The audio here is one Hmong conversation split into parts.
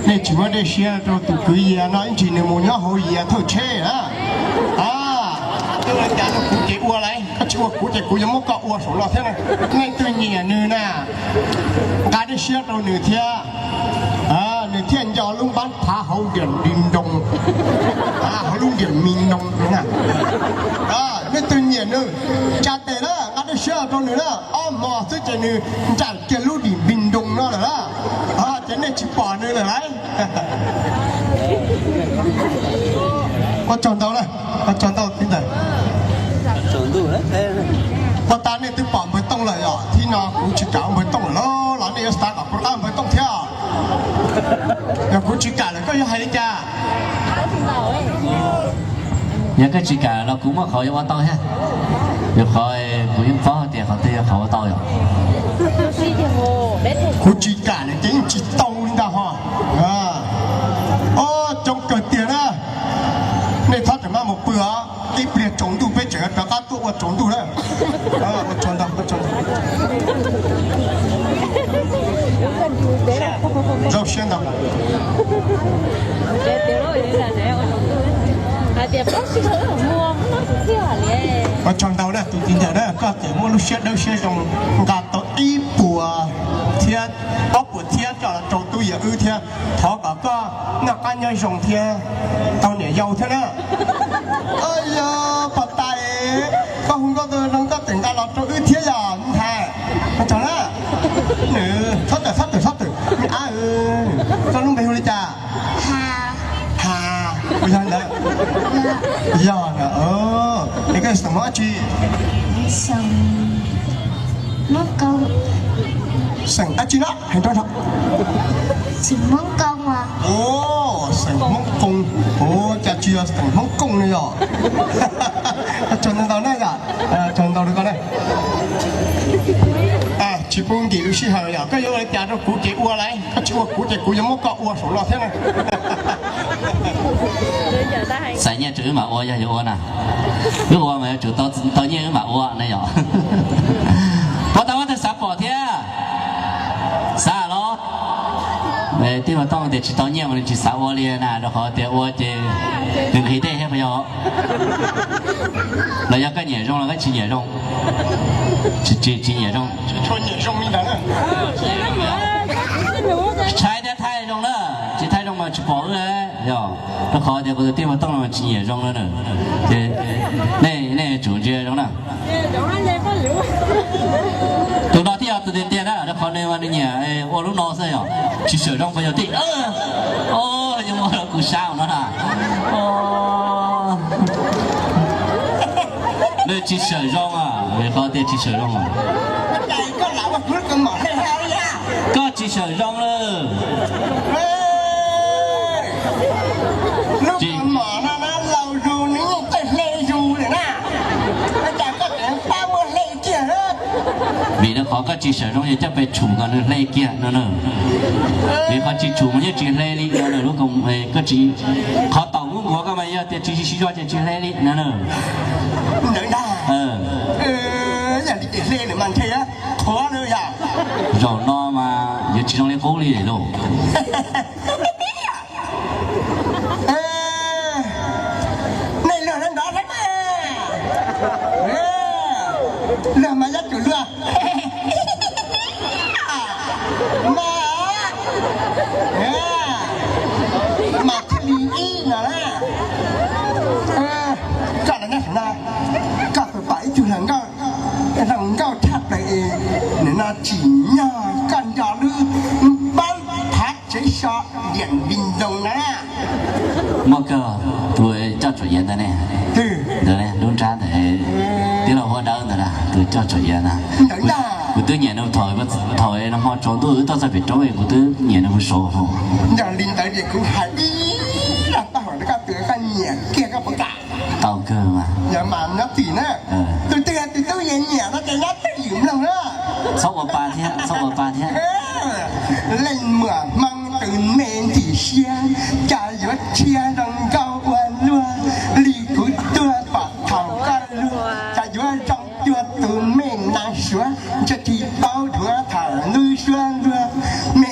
Nej tsis muab dej siab rau tus kwv Yias no, ib ntsis nws mus nyob hauv Yias thawj tsheb na. Koj ua cas rau kuv ces ua lauj, koj tsis ua kuv ces kuv yuav muab koj ua saum no thiab na. Nej twg nyiam nws na, nqa dej siab rau nws thiab. Nws thiaj nco lub npab thav hauv ntiam nti nroo, hauv lub ntiam mi nroo na. Nej twg nyiam nws, tsa tes na, nqa dej siab rau nws na. Ob hmo xwb ces nws nraim kiag lub dim npi nroo no lawm na. Ces nej tsis pom nws lawm lauj. Ua tsaug ntau na, ua tsaug ntau txiv ntawd. Puag ta nej twb pom npawg Tooj lawm yom, thib no kuv tsis kam ua npawg Tooj lawm los, los nej yuav xav kom kuv qab npawg Tooj thiab. Yog kuv tsis kam lawm koj yuav hais li cas? Yog koj tsis kam los kuv muaj qhov yuav ua tau thiab. Yog qhov kuv yeej paub tias qhov twg yog qhov ua tau yom. Kuv tsis kam lawm ces yeej tsis tau li ntag ho. Ob, coob kawg tiag na. Nej txhob rawm maj mus pw os, ib pliag tsaus ntuj peb tseem rov qab tuaj ua tsaus ntuj na. Ua tsaug ntau, ua tsaug ntau. Zoo siab ntau. Ua tsaug ntau na tus txiv ntxawm na, koj tseem muaj lub siab dawb siab zoo nqa tau ib puas thiab ob puas thiab coj los rau tub yawm wb thiab. Thov kom koj noj qab nyob zoo thiab tau niam yau thiab na. Yog pog tais, koj hu nkauj tus zoo nkauj tseem nqa los rau wb thiab yog ntag. Ua tsaug na. Txhob tawm, txhob tawm, txhob tawm. Ab, koj lub npe hu li cas? Ha. Ha. Ua yog ntawd. Yog ntawd. Es koj xeem Hmoob dab tsi? Xeem Hmoob Koo. Xeem dab tsi no? Hais nrov nrov. Xeem Hmoob Koo. Xeem Hmoob Koo. Ua cas tsis yog xeem Hmoob Koo no yog? Tsaug ntau ntau na yom. Tsaug ntau rau koj na. Tsis pub nkim lub sij hawm yom, koj yuav ua li cas rau kuv ces ua lauj, koj tsis ua kuv ces kuv yuav muab koj ua saum no thiab na. Xav nyiaj rau wb mam ua, yog yuav ua na. Wb ua mas yuav tsum tau nyiaj wb mam ua na yom. Puas tau, puas tau xav pom thiab? Xav los? Tij Vaj Tooj tias tsis tau nyiaj mas nws tsis xav ua li na, rau qhov tias ua ces nws nqhis dej thiab puas yog? Los yog koj nyiam zoo los koj tsis nyiam zoo? Tsis, tsis nyiam zoo. Tshai thiab thaij zoo na, tsis thaij zoo mas tsis pom wb. Yog rau qhov tias kuv tus tij Vaj Tooj no mas tsis nyiam zoo na. Ces nej, nej yuav tsum ntsia zoo na. Tus no thiaj yog tus tiag tiag na, rau qhov nws mas nws nyiam ua lub no xwb yog tsis sawm zoo puas yog tij. Yog muaj rau kuv sab no na. Nws tsis sawm zoo, qhov tias tsis sawm zoo. Koj tsis sawm zoo lawm. Lub kaus mom no na laus zus nws yeej txawj hle zus lawm na. Ua cas koj tseem pab muab hle kiag na? Vim rau qhov koj tsis sawm zoo yog coj pes tshum kom nws hle kiag no na. Vim qhov tsis tshum mas yeej tsis hle li no na. Lub kaus, koj tsis, qhov taum nkuaj nkuav koj mas yog tias tsis siv zog ces tsis hle li no na. Ntawd ntag. Yog li ces hle lawm mas ntshe qhuav lawm yog. Zaum no mas yuav tsis zoo li qub li lauj. Nej luag nrov nrov thiab mas. Luag mas yuav tsum luag. Mas, mas thiaj li ib no na. Koj los nyob saum no, koj tus pom ib tug hluas nkauj, hluas nkauj tshaj plaws, nws no tsim nyog koj nco lub npab thav tsev so diam nti ntoo na. Muaj kawg, tus coj tsuam iav ntawd ne. Ntawd ne, lub nrab ntawd, tij laug Huab Dawb ntawd na, tus coj tsuam iav na. Kuv twb nyiam nws thaum, thaum no hmo tsaus ntuj wb tuaj txog pem roob, kuv twb nyiam nws mus saud. Yog li ntawd ces kuv hais ib zaj taub hau rau koj, koj nyiam kiag koj puas kam? Tau kawg mas. Yog mas nyob tim na, tus twg tus tub yeej nyiam no ces nyob twj ywm mloog na. Txhob ua pa thiab, txhob ua pa thiab. Leej muam Hmoob tus me ntxim siab, cas yuav tshiab zoo nkauj ua luaj li kuv tuaj pom thaum koj luag, cas yuav zoo cuag tus me nas suav, ntshe tsis paub dhuav thaum lub suab luag me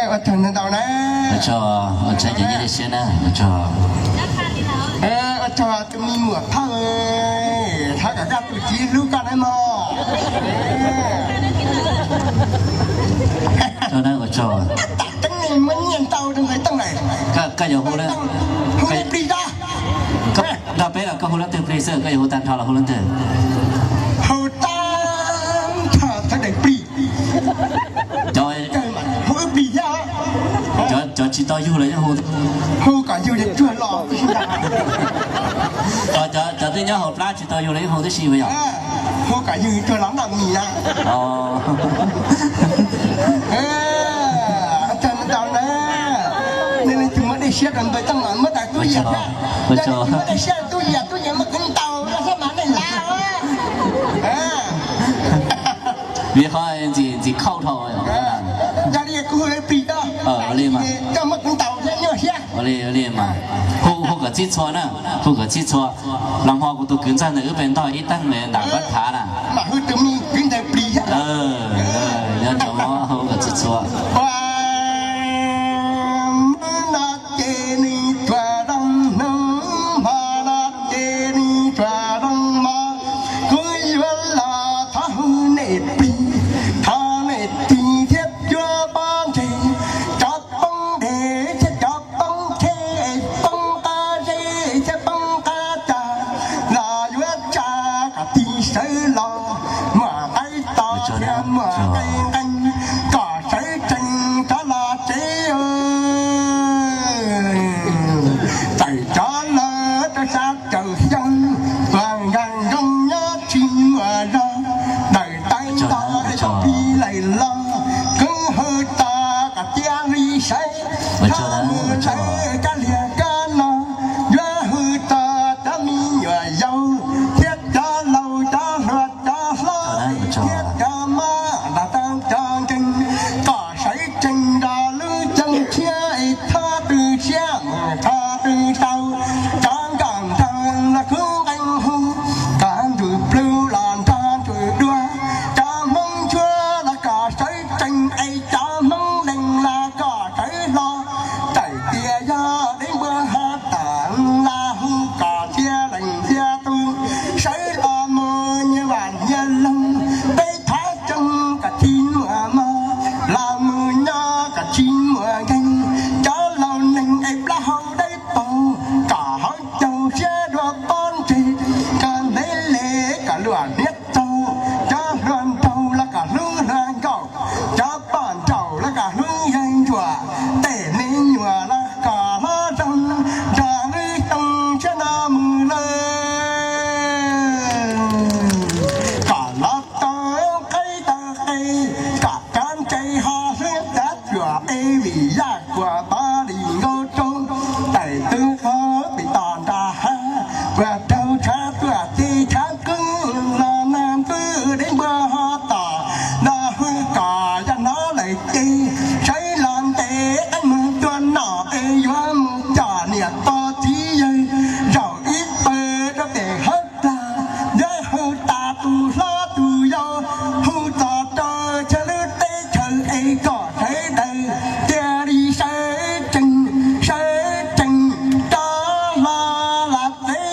Ua tsaug ntau ntau na. Ua tsaug, ua tsaug cov nyiaj dej siab na, ua tsaug. Ua tsaug tus me muam Thawj, thov kom koj tus txiv hlub koj nawb mog. Ua tsaug. Teeb neeg muab nyiaj ntau rau ntawd teej lawm. Koj yuav hu, hu plig da. Nrog peb los koj hu leej twg plig xwb, koj yuav hu tag nrho los hu leej twg? Hu tag nrho sawv daws plig. Hu plig thiab. Cov tsis tau yug los yeej hu. Hu kom yug tsuag los. Cov twb nyob hauv plab tsis tau yug los yeej hu tib si puas yog? Hu kom yug tsuag los noj mis na. Tag ntau na. Nej leej twg muab dej siab rau npawg Teej mas muab tas tub yias thiab. Yog leej twg muab dej siab rau tub yias, tub yias muab kwv ntaus rau thiab mas nej lav. Vim qhov ntxim, ntxim khauj dhau. Yog li kuv Ua li mas, ua li mas, hu, hu kom txhij txhua na, hu kom txhij txhua. Los hmo kuv tus kwv ntxawg ntawm wb pem ntog ib teeg ntawm nram npab thav na. Nyob rau hmo hu kom txhij txhua. Ces nws tsuas zoo hmo no, ces nws tsuas zoo hmo, kuv yuav los thov hu nej plig, thov nej tig thiab cuab pob ntseg, cov poob dej thiab cov poob tsheb, poob qab zeb thiab poob qab cag, los yuav tsa kom tig sawv los, muaj qaib to thiab muaj qaib nqeeg, kom sawv tsees rov los tsev. Txawm cov laus rau sab caum xyoo, uas nkag nkoos nyob tsis muaj zog, daws tawv nto es tau pib lawm los, kuv hu tso kom cia li sawv, txhob mus sawv kab liag kab no, yuav hu tso cov me nyuam yaus thiab cov laus cov hluas cov hlob thiab cov mab nram tag cov nkeeg, kom sawv tsees nrog lub caij tshiab es thov tw siab mus thov tw sau, cov nkauj nraug los khub nqeeb hu, cov ntsuj plig los nrog ntsuj duav, cov Hmoob ntsuab los kom sawv tsees es cov Hmoob lees los kom sawv hlo. Txawm tias yog deb npua ho tom los hu kom thiab leej thiab tub, sawv los mus nyias vaj nyias loog, peb thov tsoom kom tsis muaj mob, los mus nyob kom tsis muaj nkeeg, cov laus neeg es plaub hau dawb paug, kom haus caug siab dua pob ntseg, kom ntev le kom luag hniav txaug, cov hluas nraug los kom hlub hluas nkauj, cov poj nraug los kom hlub yawg ntsuag, tej me nyuam los kom hlob zoo, nrog lub xyoo tshiab no mus lawm, kom los tau qaib tau qe, kom cov ntses ho hlwb cav cuam es vim yaj kuam pov lim nkauj rau, tawm twg ho pim tom nram hav, uas raug tshav tuaj ces tshav kub los nag ntxwb deb npua ho tom, los hu kom yaj hnov lawm ces sawv los ntes qeej mus tua nom es yuav mus coj niam pog txiv yawg zaum ib pawg rau pem hauv plag, yuav hu tas tus hlob tus yau, hu txog rau chaw lub teb chaws es kom sawv daws cia li sawv tsees, sawv tsees rov hlo los tsev.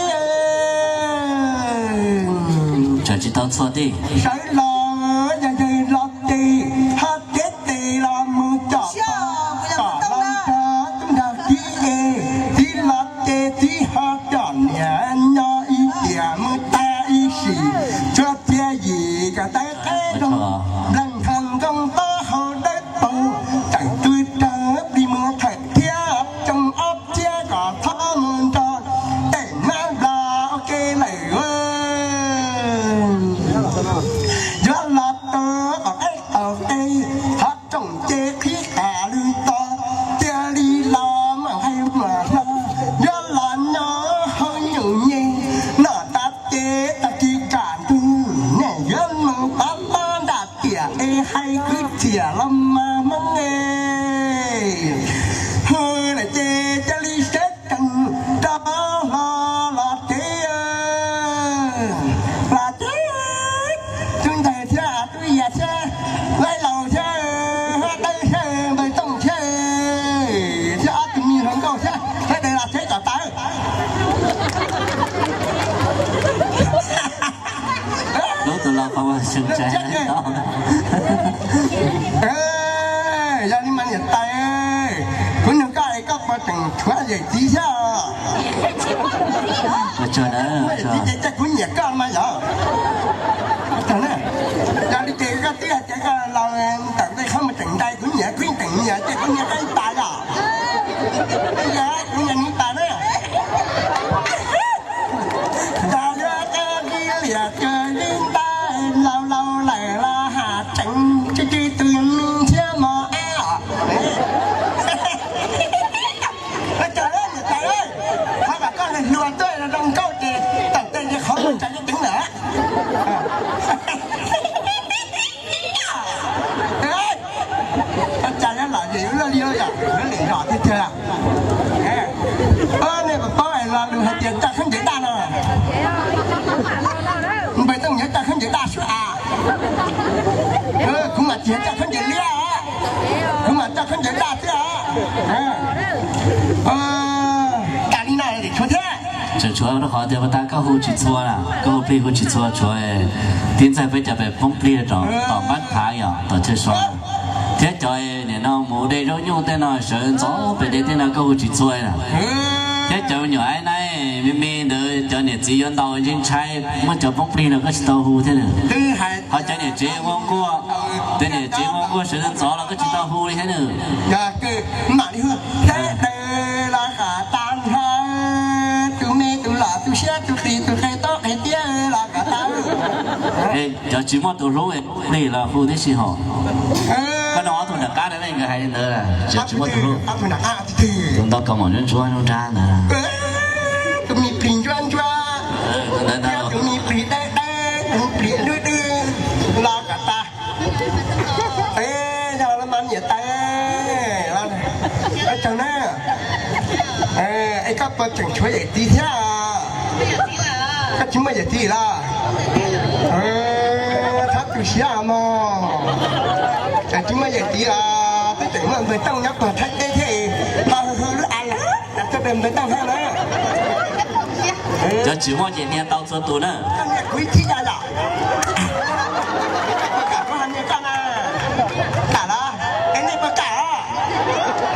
Tsis tau txhua tej sawv los yog yawg los ces ho cev tes los mus coj pog, kom los nrog tub nrog kiv es txiv los ces txiv ho coj niam nyob ib tiam mus tas ib sim, tsuas txia yim kom tawv qab zoo, nplees nthos nkoos taub hau dawb paug, tawm tw raws plig mus thawm thiab tsoom ob txhiab kom txhob mus nrog tej mab nplas ua ke lawm. Yuav los tau qhov qaib taug qe, thov tsoom ces qhib qas lwg to, cia li los mam hais mam hlo, yuav los nyob hauv nyuj nyeg, noj tas ces tag kis kam ntug, nej yuav mus pov pob nram tiam es hais kwv txhiaj los mas Hmoob es, hu lawm ces cia li sawv tsees rov hlo los tsev. Los tsev, tub ntxawg thiab tub yawg thiab, laib laus thiab, dawb thiab, npawg tooj thiab, thiab ob tug me hluas nkauj thiab, sawv daws los tsev kom tau. Lub tus laus qhov muag seev tsais. Yog li mas niam tais, kuv nug koj es koj puas tseem tshuav yawm txiv thiab? Yawm txiv ces kuv nyiam koj mas yog. Yog li ces koj twb hais tias koj laus tawm tej qhov muag tseem ntais, kuv nyiam kuv yeej tseem nyiam ces kuv nyiam koj ib pas yog. Kuv nyiam nws ib pas na. Cas yuav koj dib liam kawg dib ntab, laus laus lawm los ham tseem tsw tsw tus me ntshiab mos ab. Ua cas niam tais, qhov uas koj hluas tuaj zoo nkauj ces tawm tej qhov muag tseem ceev lawm. Ua cas yuav lawm Laj li yog lub lem zos tiag tiag. Nej puas paub lo lus hais tias coj khaub ncaws daj no? Npawg Tooj yuav coj khaub ncaws daj suab av. Kuv mas tsis yog coj khaub ncaws liab, kuv mas coj khaub ncaws daj xwb os. Tas li no tshuav thiab. Tseem tshuav rau qhov tias puas tas koj hu tsis txhua na, koj hu plig hu tsis txhua, tshuav tib ntxaig peb cov pem poob plig rau tom npab thav yom, tom chaw so. Thiab cov nim no mus de zaub nyuj tej no sawv ntxov pem dej tej no koj hu tsis txhua na. Thiab cov me nyuam aib naib me me ntawd cov niam txiv yuav ntaus ntshai ntshai, muaj cov poob plig no koj tsis tau hu thiab na. Ho cov niam tsev ua nkuaj, cov niam tsev ua nkuaj sawv ntxov los koj tsis tau hu li thiab na. Mam li hu, thiab daws los kom tas nrho, tus me tus loj tus siab tus qis tus qe tob qe tiab los kom tas. Cov tsis muaj tus hlub plig los hu tib si hos. Koj no ob tug nram qab na, nkawd hais li ntawd, cov tsis muaj tus hlub. Tus ntoo kaus mom ntsuab ntsuab nruab nrab ntawd. Tus me plig ntsuab ntsuab, tus me plig dawb dawb, tus me plig dub dub los kom tas. Yog los mas niam tais, ua tsaug na. Es koj puas tseem tshuav yawm txiv thiab? Koj tsis muaj yawm txiv los? Txhob tu siab mog. Tsis muaj yawm txiv los twb tseem muaj npawg Tooj nyob puag Thaib teb thiab, ho hu hu lub a lawm tuaj npawg Tooj thiab na. Cov tsis muaj ces hnia tau txhua tus na. Kuv ib thib yog los. Puas kam kuv ho hnia koj na? Kam los? Es nej puas kam?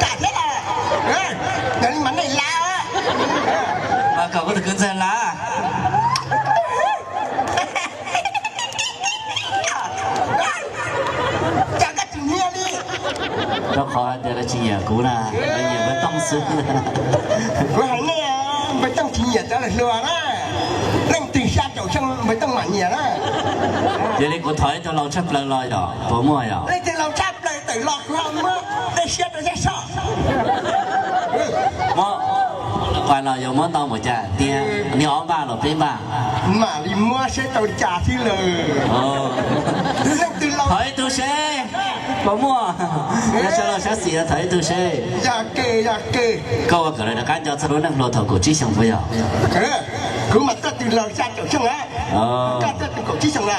Kam thiab los? Yog li mas nej lav. Mas kom kuv tus kwv ntxawg lav. Cas koj tsis hnia li? Rau qhov hais tias lawv tsis nyiam kuv na, lawv nyiam npawg Tooj xwb. Kuv hais nej, npawg Tooj tsis nyiam cov laus hluas na. Leej twg xya caum xyoo npawg Tooj mam nyiam na. Yog li kuv thov ib tug laus tshaj plaws los yom, puas muaj yom? Leej twg laus tshaj plaws tawm los kuv ho muab tej siab rau zaj soj. Muab, qas los yuav muab ntau mus cas tiag, niag ob npaj los peb npaj? Mam li muab seb tau cas xwb lawm. Leej twg laus, thov ib tug seb puas muaj. Yog sawv los sab xis thov ib tug seb. Yog ke, yog ke. Koj ua kom lawv rov qab nco txog lub neej hluas thaum kaum tsib xyoos puas yog? Kuv mas tuaj tus laus xya caum xyoo na. Koj tuaj tus kaum tsib xyoos na.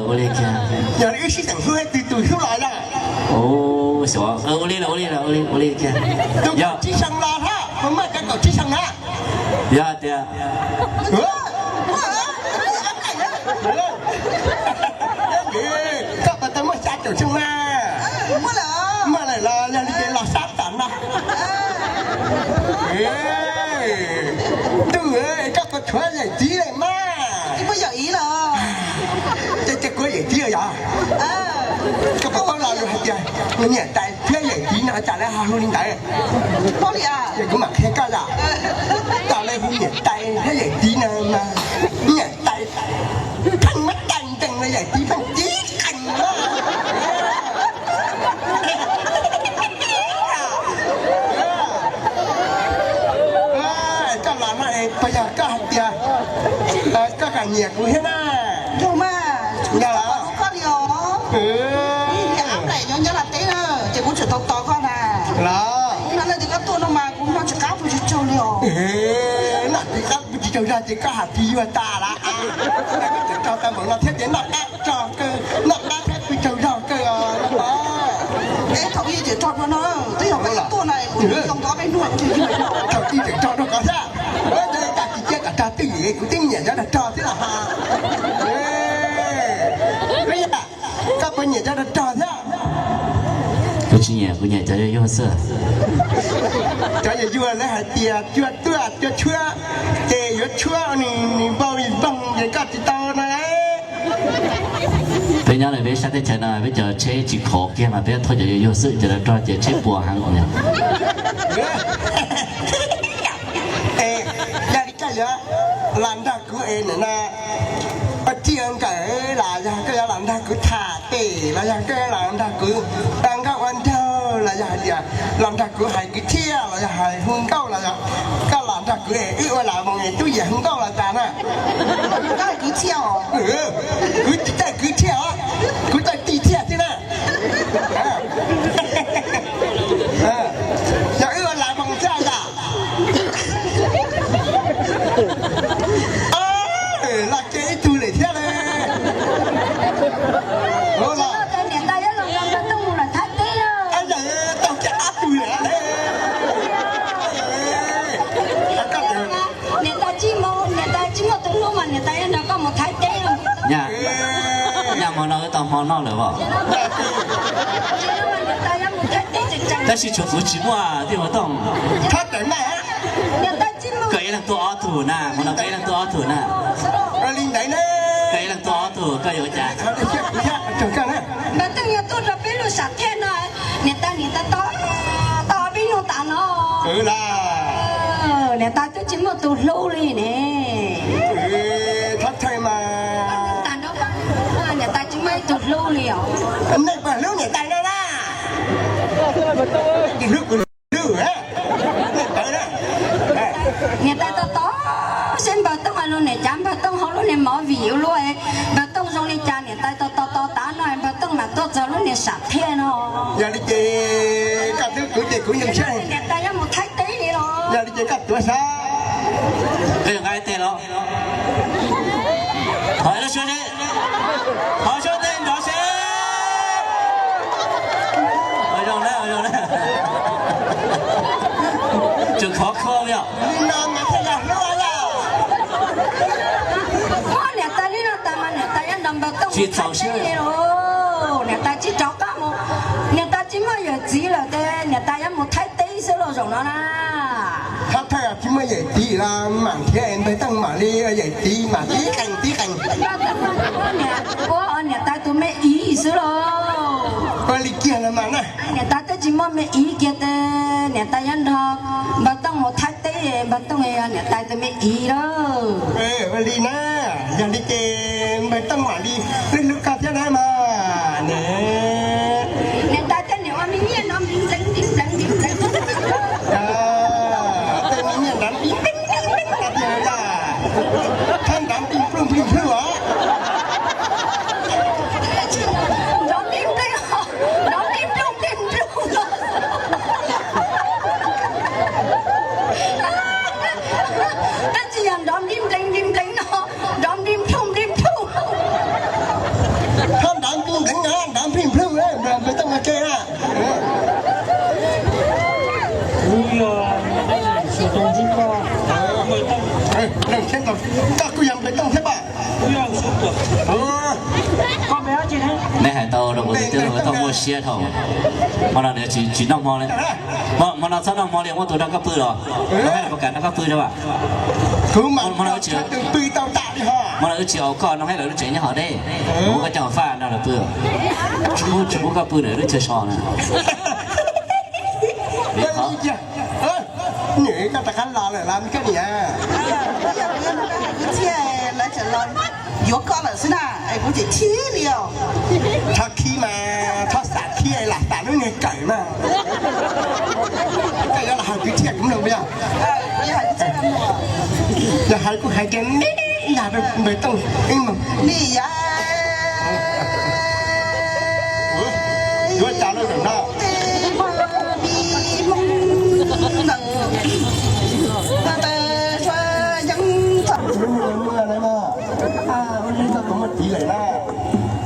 Ua li kiag. Yog li wb sib teem hlub, twg tus hlub los yog? Ua li los, ua li los, ua li kiag. Tus kaum tsib xyoos los thiab, puas muaj cov kaum tsib xyoos na? Yog tias, koj puas tau muaj xya caum xyoo na? Muaj lawm los yog li ces los sab tom no. Ntuj, koj puas tshuav yawm txiv lawm mas? Tsis muaj yawm txiv lawm. Ces, ces kuv yawm txiv lawm yog? Koj puas paub lo lus hais tias niam tais thiab yawm txiv no cas lawv ho hu li ntawd? Ces kuv mam qhia koj yom. Cas lawv hu niam tais thiab yawm txiv no mas niam tais pheej muab cais ntees los yawm txiv pheej tib qees. Koj los no puas yog koj hais tias koj kam nyiam kuv thiab na? Yog mas, kuv tsis tau tos koj li os. Niam ab nplaim nyob nyob Los Tsuas teb na, ces kuv tseem tos tos koj na. Los no leej twg koj tuaj no mas kuv noj tsis qab pw tsis tsaug li os. Noj tsis qab pw tsis tsaug zog ces koj hais tias yuag tas lawm. Koj tseem rog tau npaum no thiab ces noj qab tsaug kawg, noj qab thiab pw tsaug zog kawg os. Es thaum ub ces rog dua no, twb yog koj tuaj na, kuv zoo tau ob peb hnub kuv thiaj yuag. Thaum ub tseem rog dua koj thiab. Cas tsis cia kom rog twj ywm, kuv twb nyiam cov rog rog thiab los ha. Koj puas nyiam cov rog rog thiab? Kuv tsis nyiam, kuv nyiam cov yuag yuag xwb. Cov yuag yuag lawv hais tias cua tuaj cua tshuab, ces yuav tshuab nws npau npau ces koj tsis tau no. Peb nyob lawm peb sab teb chaws no peb cov tsheb tsis khov kiag mas peb thauj cov yuag yuag xwb, cov rog rog ces tsheb puas heev. Yog li koj yuav los nrog kuv es nim no ua txij ua nkawm los yog koj yuav los nrog kuv tham pem los yog koj yuav los nrog kuv ua nkauj ua nraug los yog hais tias los nrog kuv hais kwv txhiaj los yog hais hu nkauj los yog koj los nrog kuv es wb ua los mus es tub yam hu nkauj los tas na. Koj hais kwv txhiaj os? Kuv tsis txawj kwv txhiaj os, kuv txawj tij txhiaj xwb na. Hmo noj lawm os. Tab sis tshuav kuv tsis muaj tej ua tooj. Koj ib leeg tuaj ob tug na, hmo no koj ib leeg tuaj ob tug na. Koj ib leeg tuaj ob tug, koj yuav ua cas? Npawg Tooj yog tuaj rau peb lub sam thiaj no, niam tais niam tais tos, tos peb nug tas no. Niam tais twb tsis muaj tus hlub li ne. Niam tais tsis muaj ib tug hlub li os. Nej puas hlub niam tais no na? Niam tais tos tos seb Npawg Tooj ua lub niag cas, Npawg Tooj ho lub niag mov vim ua luaj, Npawg Tooj zoo li cas, niam tais tos tos tos tas no Npawg Tooj mam tuaj txog lub niag sam thiaj no. Yog li ces koj twb kwv ces kuv yeej saib. Niam tais yuav mus Thaib teb li los. Yog li ces koj tuav saib. Koj yuav nqa ib teg los? Ho suab, ho suab tej nrov seb. Ua zoo na, ua zoo na. Tseem khov kho li os. Niam tais li no tas mas niam tais yuav nrog Npawg Tooj mus Thaib teb li los. Niam tais tsis rov qab mus, niam tais tsis muaj yawm txiv lawm ces niam tais yuav mus Thaib teb xwb los zaum no na. Thab thawj tsis muaj yawm txiv los mam nrhiav Npawg Tooj mam li yawm txiv mam tib qees tib qees. Ua niam tais tus me iv xwb los. Ua li kiag los mas na. Niam tais twb tsis muaj me iv kiag tes niam tais yuav nrog Npawg Tooj mus Thaib teb, Npawg Tooj yog niam tais tus me iv lawm. Ua li na, yog li ces Npawg Tooj mam li hlub hlub koj thiab na mas. Niam tais tej niam ua me nyiaj no npib nplees npib nplees npib nplees. Tej me nyiaj nrov npib nplees npib nplees no tiag, thab nrov npib nplooj npib nplooj os. Nrov npib nplees, nrov npib nplooj npib nplooj. Tab sis yog nrov npib nplees npib nplees no, nrov npib nplooj npib nplooj. Thab nrov npib nplees no, nrov npib nplooj, Npawg Tooj ua ke na. Koj kuj yog Npawg Tooj thiab pas? Nej hais tau rau kuv tias Npawg Tooj muaj siab dhau. Hmo no nws tsis noj hmo li. Hmo no txhob noj hmo li, muab tus nrog koj pw los. Noj hais los puas kam nrog koj pw rau as? Hmo no wb tsis, hmo no wb tsis au koj, noj hais los lub tsev nyob hov deb. Muab koj coj hauv faj nrog lawv pw. Tsis pub, tsis pub koj pw ntawm lub chaw so na. Nws koj rov qab los lawm los me koj niam. Thiaj lawv tseem los yuav koj lawm xwb na, es kuv ces chim li os. Txhob khib mas, txhob xam khib lam xam lub niag kawm mas. Koj yuav los hais kwv txhiaj kuv mloog puas yog? Yog hais kuj hais tias ib yam rau Npawg Tooj ib mloog. Nim yam yuav cas lawm no.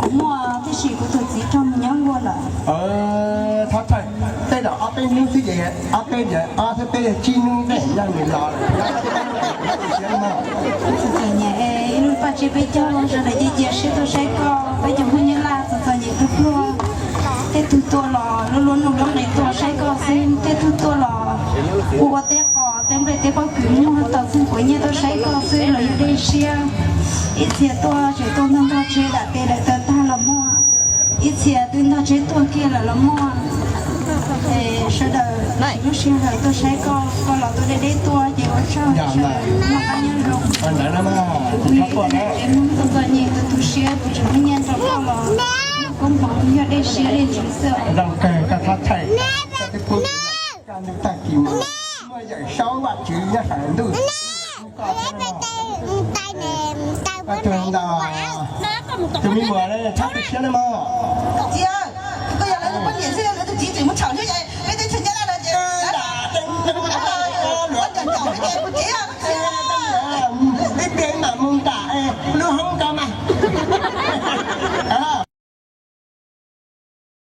Kuv muaj tab sis kuv tus txiv raug mus nyob nkuaj lawm. Thov thawj, tej zaum ob peb hnub xwb ces ob peb, ob thiab peb tsib hnub tej yog nws los lawm. Txom txom nyem, ib lub paj tsiab peb caug sawv daws cia cia siab tuaj saib koj, peb cov phooj ywg Nyab Laj txom txom nyem kawg pluag. Tej tug tuaj los luab luab nuj luab nqis tuaj saib koj xwb, tej tug tuaj los ua ua teb qos teb nplej teb pob kws muag tau txheej quav nyiaj tuaj saib koj xwb los yog dej siab. Ib txhia tuaj tseem tuaj ntog ntog tsev dam tes dam taw tag los muaj, ib txhia twb ntog tsev tuag kiag lawm los muaj. Es sawv daws lub sij hawm tuaj saib koj, koj los tuaj deb deb tuaj ces ua tsaug, sawv daws noj qab nyob zoo. Kuv yog ib tug txiv Hmoob txom txom nyem, tu tu siab, kuv tseem muaj nyiaj rau koj los koob hmoov yog dej siab dej ntsws xwb. Tag kis muaj yawm saub Vaj Tswv nyob sawv ntuj. Tus me muam, txhob tu siab nawb mog.